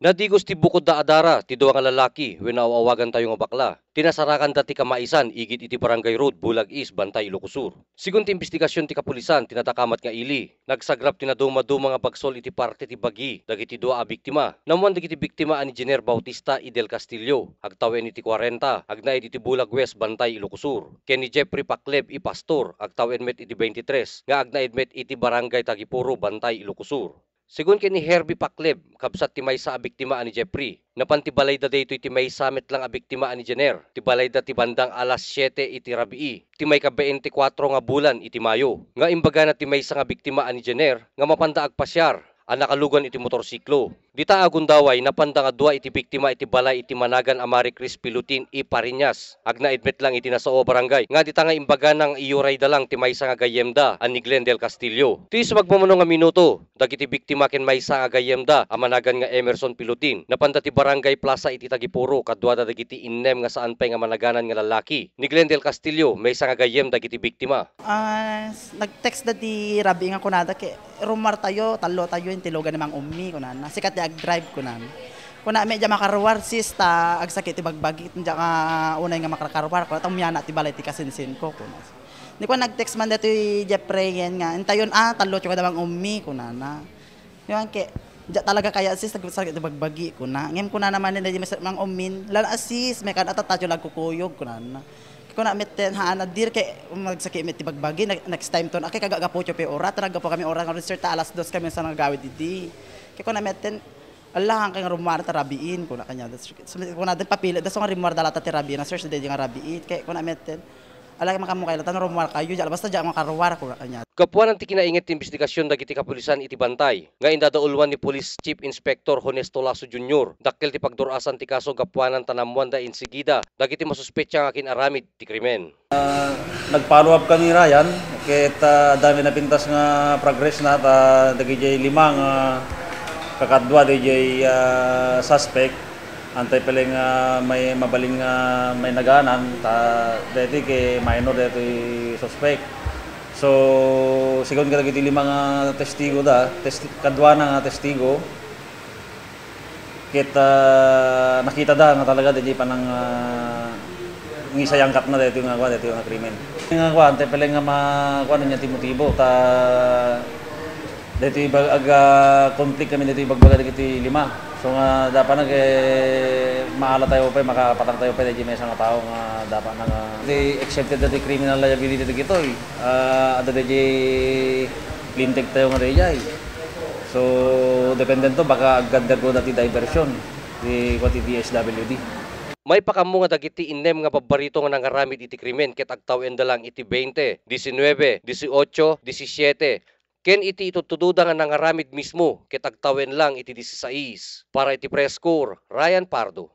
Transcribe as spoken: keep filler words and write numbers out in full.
Nadigos ti bukodda a dara ti dua nga lalaki wenno aw-awagantayo nga bakla ti nasarakanda ti kamaisan igid iti Barangay Road, Bulag East, Bantay, Ilocos Sur. Segun ti imbestigasion ti kapulisan ti nadakamat nga ili, nagsagrap ti nadumaduma nga bagsol iti parte ti bagi dagiti dua a biktima. Nammuan dagiti biktima a ni Jenner Bautista I. Del Castillo, agtawen iti kuarenta, agnaed iti Bulag West, Bantay, Ilocos Sur, ken ni Jeffrey Pacleb I. Pastor, agtawen met iti twenty-three, nga agnaed met iti Barangay Tagipuro, Bantay, Ilocos Sur. Segun ken ni Herbie Pacleb, kabsat ti maysa a biktima a ni Jeffrey, napan ti balayda daytoy ti maysa met lang a biktima a ni Jenner. Ti balayda ti bandang alas siete iti rabii, ti maika-beintikwatro nga bulan iti Mayo, nga imbagana ti maysa nga biktima a ni Jenner nga mapanda agpasiar a nakalugan iti motorsiklo. Dita a gundaway, napanda nga dua iti biktima iti balay iti managan a Marie Chris Pilutin I. Pariñas. Agnaed met lang iti nasao a barangay, nga dita nga imbagana nga iyurayda lang ti maysa nga gayyemda a ni Glenn Del Castillo. Ti sumagmamano nga minuto, dagiti biktima ken maysa nga gayyemda a managan nga Emerson Pilutin, napanda ti Barangay Plaza iti Tagipuro kaduada dagiti innem nga saan pay nga managanan nga lalaki. Ni Glenn Del Castillo, maysa nga gayyem dagiti biktima. Ah, s-, nag-text da ti rabii nga kunada, ke, "Rummuartayo, tallotayo, intilogan ni Mang Ummi," kunana. Sika ti ag-drive, kunana. Kuna, "Met, diak makaruar, sis, ta agsakit ti bagbagi, diak nga unay nga makakaruar," kuna, "ta umiana ti balay ti kasinsinko," kuna. Ni kuna, nag-text man daytoy Jeffrey nga, "Intayon, ah, tallotayo kada Mang Ummi," kunana. Yan, ke, "Diak talaga kaya, sis, agsakit ti bagbagi," kuna. Ngem kunana manen daydi Mang Ummi, "Lan, ah, sis, maikkan a tattatyo la agkukuyog," kunana. Kuna metten, "Haan, adda, ke, agsakit met ti bagbagi, ne-, next time ton, a, ke, kagagapuyo pay ura, ta naggapu kami ura, nga sir, ta alas dos kami sa nagawid idi." Ke kuna metten, "Ala, haan kay nga rummuar ta rabiin," kuna kaniada. Sum-, kuna den, "Papili, da so nga rimmuar da latta ti rabiin, a, sir, sa daydi nga rabiin." Ke kuna metten, "Ala, makaammo kay latta, no rummuar kayo, diak, basta diak makaruar," kuna kaniada. Gapuanan ti kinainget ti imbestigasion dagiti kapulisan iti Bantay, nga indadauluan ni Police Chief Inspector Honesto Lasso Junior, dakkel ti pagdur-asan ti kaso gapuanan ta nammuanda insigida dagiti masuspetsa nga akin-aramid ti krimen. Ah, nag-follow up kami, Ryan, ket, ah, adda mi napintas nga progress na, ta dagidiay lima nga kakadua daydiay, ah, suspect, antay pay laeng nga may mabalin nga may naganan, ta daytoy ket minor daytoy suspect. So, segun kadagiti lima nga testigo da, testi-, kaduana nga testigo, ket, ah, nakitada nga talaga daydiay panang, ah, nga isayangkatna daytoy nga, kua, daytoy nga krimen. Nga, kua, antay pay laeng nga ma-, kua, ania ti motibo, ta daytoy bag-, ag-, ah, conflict kami daytoy ibagbaga dagiti lima. So nga, dapat na, ket, maala tayo pay, makapatang tayo pay daydiay maysa nga tao nga dapat na nga, di exempted daytoy criminal liability dagitoy. Ah, adda daydiay linteg tayo nga daydiay. So, depende to, baka agga-undergo da ti diversion ti, kua, ti D S W D. Maipakammo nga dagiti innem nga babbarito nga nangaramid iti krimen ket agtaw-enda lang iti veinte, diecinuebe, dieciocho, diecisiete, ken iti itudtudoda nga nangaramid mismo ket agtawen lang iti dieciséis. Para iti Press Corps, Ryan Pardo.